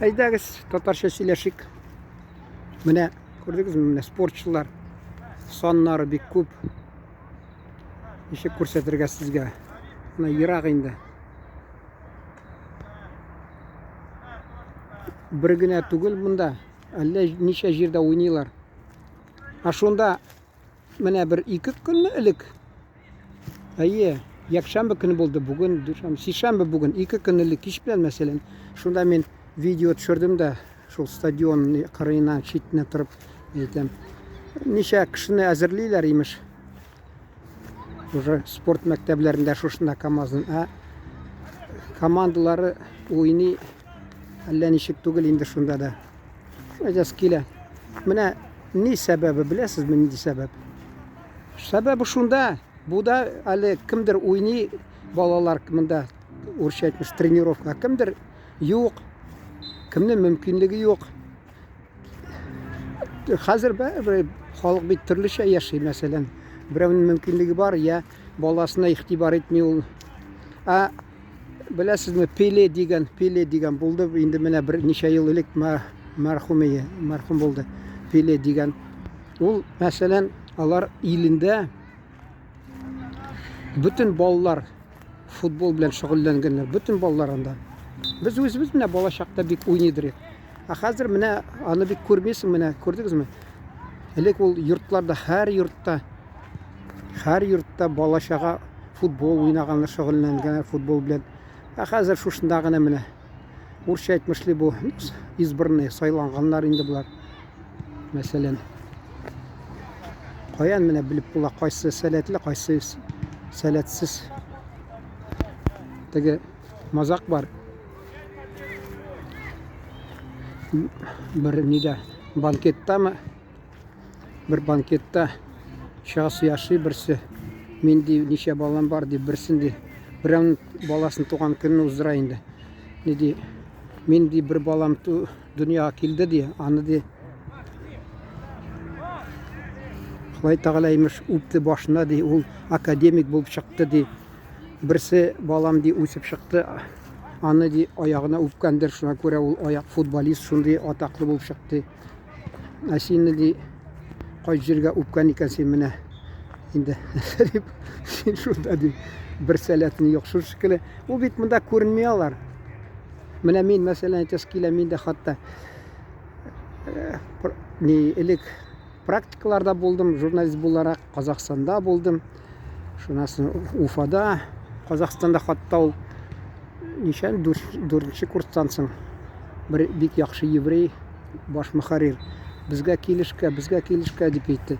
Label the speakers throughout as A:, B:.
A: Әйдәгез, татарча сөйләшик. Менә күрдегезме, менә спортчылар саннары бик күп. Ничек күрсәтергә сезгә? Менә ерак инде. Бер генә түгел монда. Әллә ничә җирдә уйныйлар. Ә шунда менә бер ике көнне элек Әйе, якшәмбе көне булды, бүген дүшәмбе, сишәмбе бүген, ике көн элек кич белән, мәсәлән, шунда мин видео төшердем дә, шул стадион кырыена, читенә торып, әйтәм. Ничә кешене әзерлиләр, имеш. Уже спорт мәктәпләрендә шушында КАМАЗның, ә командалары уйный әллә ничек түгел инде шунда да. Әйтәсе килә. Менә ни сәбәбе беләсезме, нинди сәбәп? Сәбәбе шунда, бу да әле кемдер уйный, балалар монда урысча әйтмеш тренировка, кемдер юк, кемнең мөмкинлеге юк. Хәзер бәрібір халык бит төрлечә яши, мәсәлән, берәүнең мөмкинлеге бар, я баласына игътибар итми ул. Ә беләсезме, Пеле дигән, Пеле дигән булды, инде менә бер ничә ел элек мәрхүм, мәрхүм булды. Пеле дигән. Ул, мәсәлән, алар илендә бөтен балалар футбол белән шөгыльләнгәннәр, бөтен балалар анда. Без үзебез менә балачакта бик уйныйдыр идек. Ә хәзер менә аны бик күрмисең, менә күрдегезме? Элек ул йортларда, һәр йортта, һәр йортта бала-чага футбол уйнаганнар, шөгыльләнгәннәр футбол белән. Ә хәзер шушында гына менә урысча әйтмешли бу избранный сайланганнар инде болар. Мәсәлән, каян менә белеп була, кайсы сәләтле, кайсы сәләтсез. Теге мазак бар. Бер нидә, банкеттамы? Бер банкетта чыгасы яши берсе. Мин ди, ничә балам бар ди, берсен ди. Берәүнең баласын туган көнне уздыра инде. Ни ди, мин ди бер балам дөньяга килде ди, аны ди Ходай Тәгалә имеш үпте башына ди, ул академик булып чыкты ди. Берсе балам ди үсеп чыкты, аны ди аягына үпкәндер, шуңа күрә ул аяк футболист шундый атаклы булып чыкты. Ә сине ди кай җиргә үпкән икән син менә инде дип син шунда ди бер сәләтең юк шул шикелле. Ул бит монда күренми алар. Менә мин, мәсәлән, әйтәсе килә, мин дә хатта э, ни элек практикаларда булдым, журналист буларак Казахстанда булдым. Шуннан соң Уфада, Казахстанда хатта ул ничә дүртенче курстан соң бер бик яхшы еврей баш мөхәррир безгә килешкә, безгә килешкә дип әйтте.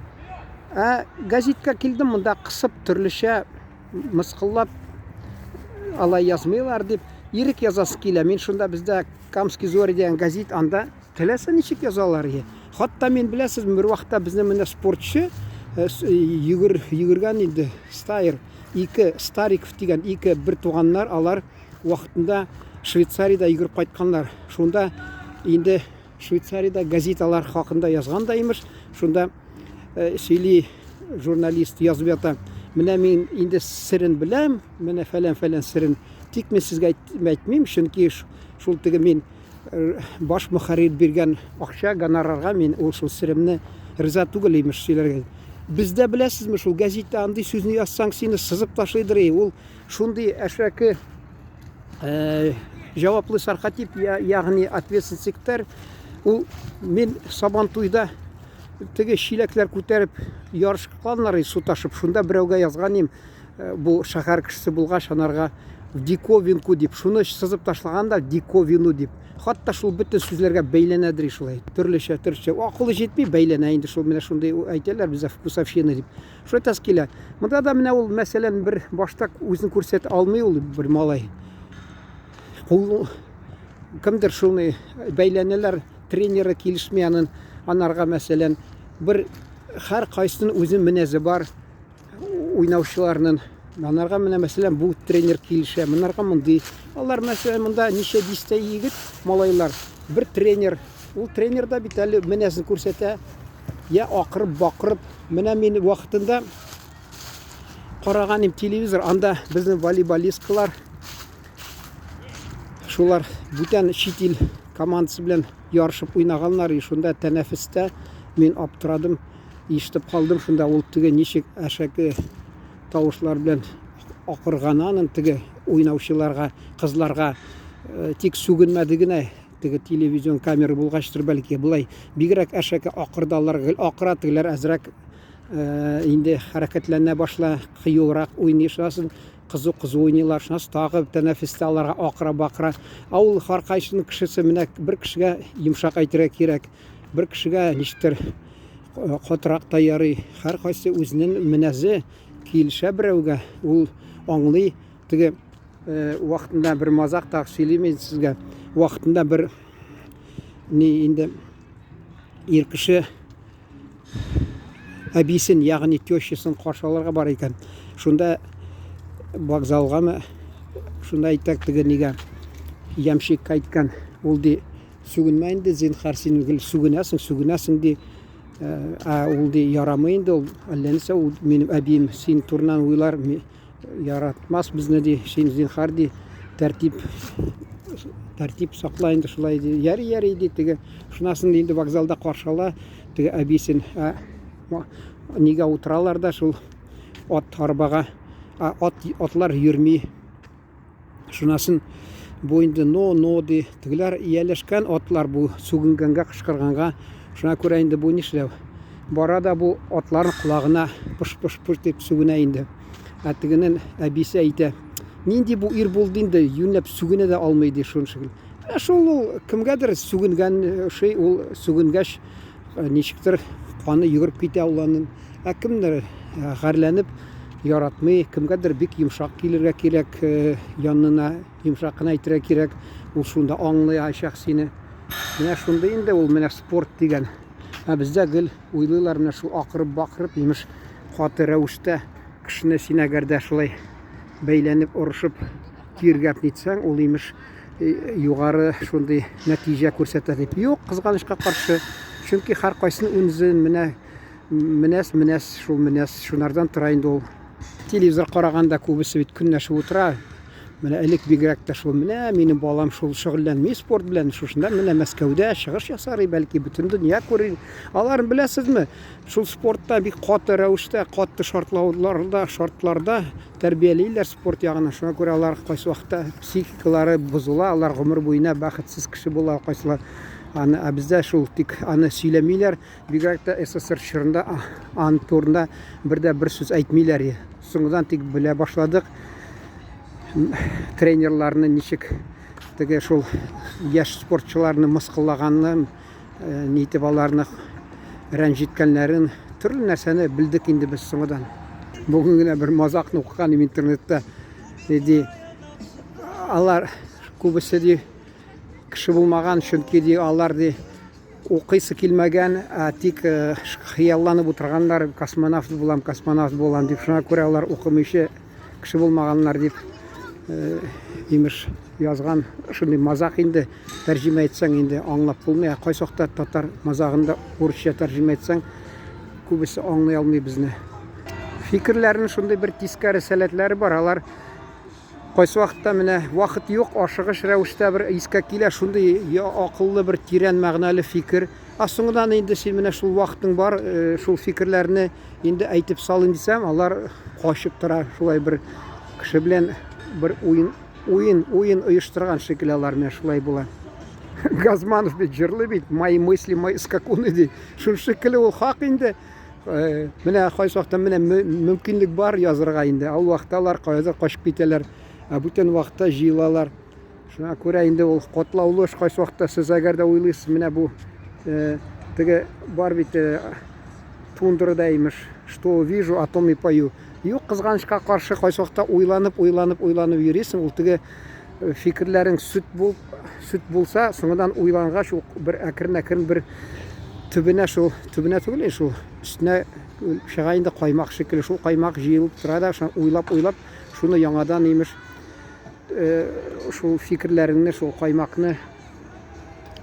A: Ә газетка килдем, монда кысып төрлечә мыскыллап алай язмыйлар дип ирек язасы килә. Мин шунда бездә Камский зори дигән газет, анда теләсә ничек язалар. Хатта мин беләсезме, бер вакытта безнең менә спортчы э, йөгер йөгергән инде Стайр, ике Стариков дигән ике бер туганнар, алар вакытында Швейцариядә йөгереп кайтканнар. Шунда инде Швейцариядә газеталар хакында язган да имеш. Шунда э, сөйли журналист язып ята. Менә мин инде серен беләм, менә фәлән-фәлән серен. Тик мин сезгә әйтмим, чөнки шул теге мин э, баш мөхәррир биргән акча гонорарга мин ул шул серемне риза түгел имеш сөйләргә. Бездә беләсезме, шул гәзиттә андый сүзне язсаң, сине сызып ташлыйдыр. Ул шундый әшәке э, җаваплы саркатип, ягъни ответственный секретарь, ул мин Сабантуйда теге чиләкләр күтәреп ярыш кылганнар су ташып, шунда берәүгә язган идем, э, бу шәһәр кешесе булгач, анарга в диковинку дип, шуны сызып ташлаган да диковину дип. Хатта шул бөтен сүзләргә бәйләнәдер шулай. Төрлечә, төрлечә. Акылы җитми, бәйләнә инде шул менә шундый әйтәләр бездә вкусовщина дип. Шулай тәс килә. Монда да менә ул, мәсәлән, бер башта үзен күрсәтә алмый ул бер малай. Кул кемдер шуны бәйләнәләр, тренеры килешми анын, анарга, мәсәлән, бер һәр кайсының үзенең менәзе бар уйнаучыларның. Анарга менә, мәсәлән, бу тренер килешә, монарга мондый. Алар, мәсәлән, монда ничә дистә егет, малайлар, бер тренер. Ул тренер да бит әле менәзен күрсәтә. Я акырып, бакырып. Менә мин вакытында караган идем телевизор, анда безнең волейболисткалар, шулар бүтән чит ил командасы белән ярышып уйнаганнар. И шунда тәнәфестә мин аптырадым, ишетеп калдым шунда ул теге ничек әшәке тавышлар белән акырган анын теге уйнаучыларга, кызларга э, тик сүгенмәде генә. Теге телевизион камера булгачтыр бәлки, болай бигрәк әшәке акырды алар, гел акыра, тегеләр әзрәк э, инде хәрәкәтләнә башла, кыюрак уйный шунасын кызу-кызу уйныйлар, шуннан тагы тәнәфестә аларга акыра-бакыра. Ә ул һәркайсының кешесе менә бер кешегә йомшак әйтергә кирәк, бер кешегә ничектер э, катырак та ярый. Һәркайсы үзенең менәзе килешә берәүгә, ул аңлый. Теге э, вакытында бер мазак та сөйлим мин сезгә. Вакытында бер ни инде ир кеше әбисен, ягъни тещасын каршы алырга бар икән. Шунда вокзалгамы, шунда әйтәк теге нигә ямщикка әйткән. Ул ди, сүгенмә инде, зинхар, син гел сүгенәсең, сүгенәсең ди. Э, ә ул ди, ярамый инде ул, әллә нәрсә, ул минем әбием син турыннан уйлар, яратмас безне ди, син зинхар ди, тәртип тәртип сакла инде шулай ди. Яри, яри ди теге. Шунасын инде вокзалда каршы ала теге әбисен. Ә, нигә утыралар да шул ат арбага. Ә, ат, атлар йөрми. Шунасын бу инде но, но ди. Тегеләр ияләшкән атлар бу сүгенгәнгә, кычкырганга. Шуңа күрә инде бу нишләү? Бара да бу атларның колагына пыш-пыш-пыш дип сүгенә инде. Ә тегенең әбисе әйтә, нинди бу ир булды инде, юньләп сүгенә дә алмый ди шуны шикелле. Менә шул ул кемгәдер сүгенгән шей, ул сүгенгәч ничектер каны йөгереп китә ул аның. Ә кемдер гарьләнеп яратмый, кемгәдер бик йомшак килергә кирәк, янына йомшак кына әйтергә кирәк, ул шунда аңлаячак сине. Менә шундый инде ул менә спорт дигән. Ә бездә гел уйлыйлар менә шул акырып-бакырып, имеш, каты рәвештә кешене син әгәр дә шулай бәйләнеп, орышып, тиргәп нитсәң, ул имеш югары шундый нәтиҗә күрсәтә дип. Юк, кызганычка каршы. Чөнки һәркайсының үзен менә менәс, менәс, шул менәс, шунардан тора инде ул. Телевизор караганда күбесе бит көнләшеп утыра. Менә элек бигрәк тә шул, менә минем балам шул шөгыльләнми спорт белән, шушында менә Мәскәүдә чыгыш ясар, бәлки бөтен дөнья күрер. Аларын беләсезме? Шул спортта бик каты рәвештә, каты шартлауларда, шартларда тәрбиялиләр спорт ягына. Шуңа күрә алар кайсы вакытта психикалары бозыла, алар гомер буена бәхетсез кеше була кайсылар. Аны, ә бездә шул тик аны сөйләмиләр. Бигрәк тә СССР чорында ан турында бер дә бер сүз әйтмиләр. Соңгыдан тик белә башладык. Тренерларны ничек теге шул яшь спортчыларны мыскыллаганны, э, нитеп аларны рәнҗеткәннәрен, төрле нәрсәне белдек инде без соңгыдан. Бүген генә бер мазакны укыган идем интернетта. Ди, алар күбесе ди кеше булмаган, чөнки ди алар ди Укыйсы килмәгән, ә тик э, хыялланып утырганнар, космонавт булам, космонавт булам дип. Шуңа күрә алар укымыйча кеше булмаганнар дип, э, имеш, язган. Шундый мазак инде, тәрҗемә итсәң инде аңлап булмый. Ә кайсы вакытта татар мазагын да урысча тәрҗемә итсәң, күбесе аңлый алмый безне. Фикерләренең шундый бер тискәре сәләтләре бар. Алар Кайсы вакытта менә вакыт юк, ашыгыч рәвештә бер искә килә шундый акыллы бер тирән мәгънәле фикер. Ә соңыннан инде син менә шул вакытың бар, э, шул фикерләрне инде әйтеп салыйм дисәм, алар качып тора. Шулай бер кеше белән бер уен, уен, уен оештырган шикелле алар менә шулай була. Газманов бит җырлый бит, мои мысли, мои скакуны ди. Шул шикелле ул хак инде. Э, менә кайсы вакытта менә мөмкинлек бар язырга инде. Ул вакытта алар каядыр качып китәләр. Ә бүтән вакытта җыелалар. Шуңа күрә инде ул катлаулы эш кайсы вакытта сез әгәр дә уйлыйсыз, менә бу э, теге бар бит э, тундрада имеш, что вижу, о том и пою. Юк, кызганычка каршы кайсы вакытта уйланып, уйланып, уйланып йөрисең, ул теге фикерләрең сөт булып, сөт булса, соңыннан уйлангач, ул бер әкрен-әкрен бер төбенә шул, төбенә түгел, шул өстенә чыга инде каймак шикелле, шул каймак җыелып тора да, шуны уйлап-уйлап, шуны яңадан имеш, шул фикерләреңне, шул каймакны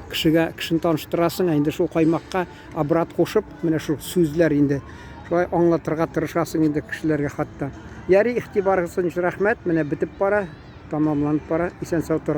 A: кешегә, кешене таныштырасың, ә инде шул каймакка обрат кушып, менә шул сүзләр инде шулай аңлатырга тырышасың инде кешеләргә хатта. Яри, игътибарыгыз өчен рәхмәт, менә бетеп бара. Тәмамланып бара. Исән-сау тор.